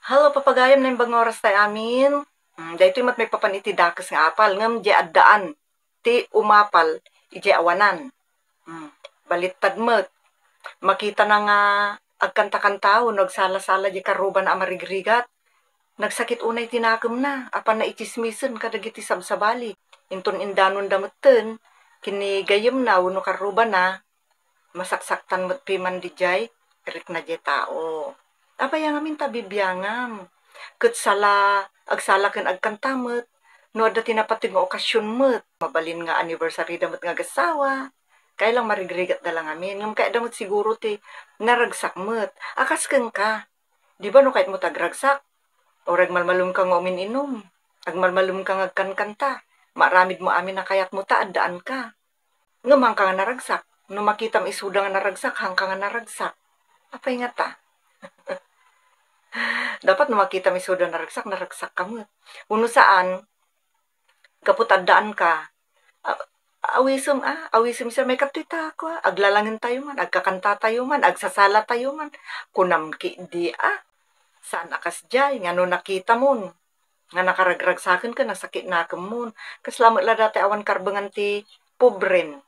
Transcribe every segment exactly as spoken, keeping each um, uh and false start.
Hello, papagayam, naimbag nga oras tayo amin. Mm, daytoy met maipapan iti dakes nga apal, ngem diay addaan ti umapal idiay awanan. Mm, balittad met. Makitana nga agkanta-kanta wenno agsala-sala diay karrubana a marigrigat. Nagsakit unay ti nakemna, apanna itsismisen kadagiti sabsabali. Inton indanonda metten ken ni gayyemna wenno karrubana, masaksaktan met piman diay rikna diay tao. Apay a ngamin ta bibiangam? Ket sala, agsala ken agkanta met, no adda ti napateg nga okasion met, mabalin nga anniversary da met nga agassawa, kayatda marigrigatda la ngamin, ngem kayatda met siguro ti naragsak met. A kas kenka, di ba no kayatmo ti agragsak, uray agmalmalemka nga umin-inum, agmalmalemka nga agkankanta, maaramidmo amin a kayatmo ta addaanka. Ngem haanka nga naragsak. No makitam isuda nga naragsak, haanka nga naragsak. Apay ngata? Dapat no makitam isuda naragsak, naragsakka met. Wenno saan, gapu ta addaanka, a-, awisem, a, awisem isu, maikadtoy ta, kua, aglalangentayo man, agkakantatayo man, agsasalatayo man. Kunam ketdi, a, saan a kasdiay, nga no nakitamon nga nakaragragsaken ken nasakit nakemmon. Kasla met la dayta awan karbengan ti pobren.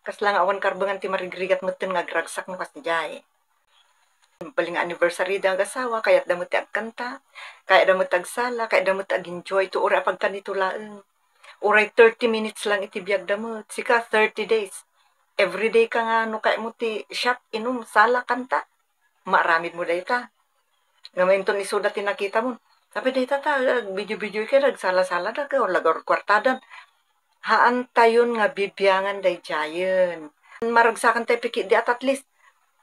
Kasla nga awan karbengan ti marigrigat metten nga agragsak no kasdiay. Bali nga anniversary da nga agassawa, kayatda met ti agkanta, kayatda met ti agsala, kayatda met ti ag-enjoy, to uray a pagkanito laeng. Uray thirty minutes lang iti biagda met. Sika, thirty days. Everyday ka nga, no kayatmo ti shot, inum, sala, kanta, maaramidmo dayta. Ngem inton isuda ti nakitamon, apay dayta ta, video-video ket agsala-salada ket wala gayam kuartadan. Haantayon nga bibiangan daydiayen. Maragsakentayo pay ketdi at, at least,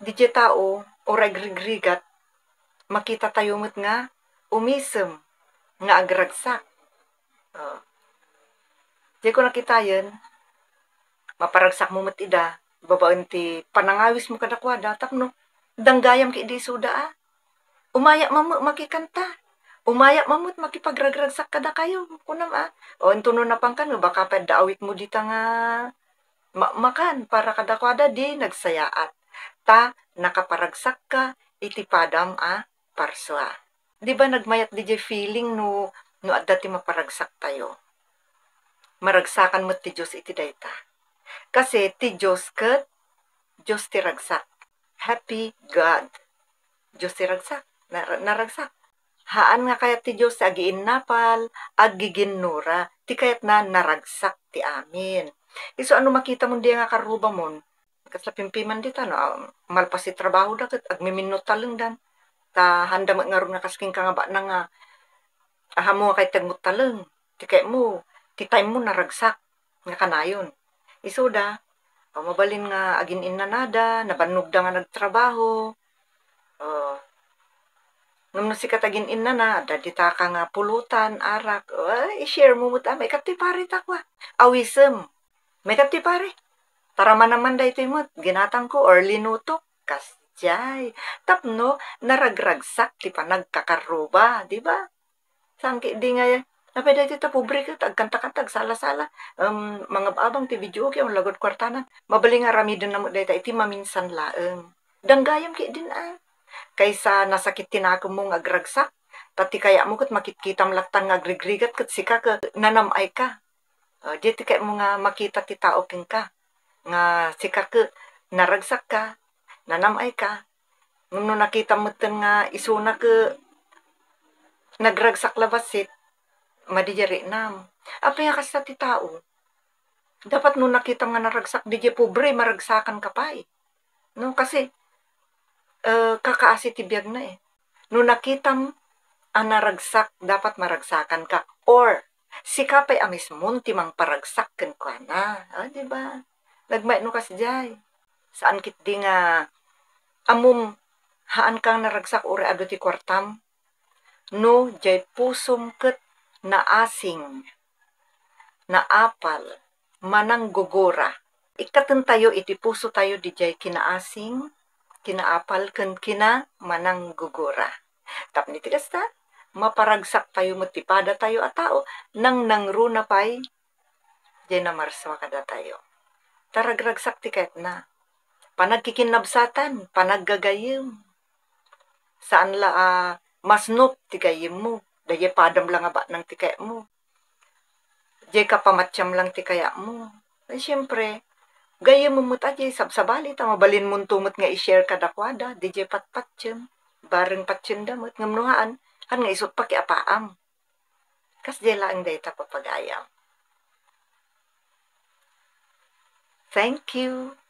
diay tao, uray agrigrigat, makitatayo met nga umisem nga agragsak. Oh. Diay ko nakitayen, maparagsakmo met ida, babaen ti panangawismo kadakuada, tapno danggayam ketdi isuda, a. Umayam met makikanta. Umayam met makipagragragsak kadakayo, kunam, a. O, intono napangkan, baka pay adda awitmo dita nga ma-, makan para kadakuada, di nagsayaat. Ta, nakaparagsakka iti padam a parsua. Di ba nagmayat diay feeling no, no adda ti maparagsaktayo? Maragsakan met ti Dios iti dayta. Kasi ti Dios ket Dios ti ragsak. Happy God. Dios ti ragsak. Nar-, naragsak. Haan nga kayat ti Dios ti agiinnapal, aggiginnura, ti kayatna naragsak ti amin. Isu a no makitamon diay nga karrubamon, kasla pimpiman dita, no, a, malpas ti trabahoda ket agmiminno talengdan. Ta haanda met ngarud nga kas kenka nga baknang nga, ahammo nga kayatmo taleng. Ti kayatmo, ti timemo naragsak nga kanayon. Isuda, o, mabalin nga agin-innanada, nabannogda nga nagtrabaho. O, ngem no sika ti agin-innana, adda dita ka nga pulutan, arak. O, ay, i-share mo met, a, maikadtoy pare ta kua. Awisem. Maikadtoy pare. Taramanam man daytoy met, ginatangko or linutok. Kasdiay. Tapno naragragsak ti panagkakarruba, di ba? Saan ketdi nga, apay daytoy ta pobre ket agkantakanta, agsala-sala, em, mangab-abang ti video, okay, awan la gayam kuartanan. Mabalin nga aramidenna met dayta iti maminsan laeng. Danggayam ketdin, a. Kaysa nasakit ti nakemmo nga agragsak, ta ti kayatmo ket makitkitam latta nga agrigrigat ket sika ket nanam-ayka. O, diay ti kayatmo nga makita ti tao kenka, nga sika ket naragsakka, nanam-ayka. Ngem no nakitam metten nga isuna ket nagragsak la bassit, madi diay riknam. Apay nga kasta ti tao? Dapat no nakitam nga naragsak, diay pobre, maragsakanka pay. No, kasi, eh, kakaasi ti biagna, eh. No nakitam a naragsak, dapat maragsakanka. Or, sika pay a mismon ti mangparagsak kenkuana. Ah, di ba? Nagmayat no kasdiay. Saan ketdi nga ammom, haanka nga naragsak uray adu ti kuartam? No diay pusom ket naasing, naapal, mananggugura. Ikkatentayo iti pusotayo diay kinaasing, kinaapal, ken kinamananggugura. Tapno iti kasta, maparagsaktayo met ti padatayo a tao, nangnangruna pay diay namarsua kadatayo. Ta ragragsak ti kayatna. Panagkikinnabsatan, panaggagayyem. Saan la a masnop ti gayyemmo, daydiay padam lang a baknang ti kayatmo. Daydiay ka pamatiem lang ti kayatmo. Ay, siyempre, gayyem met a daydiay sabsabali ta mabalinmonto met nga i-share kadakuada, daydiay patpatiem, bareng patiemda met, ngem no haan, haan nga isut' pakiapaam. Kasdiay laeng dayta papagayam. Thank you.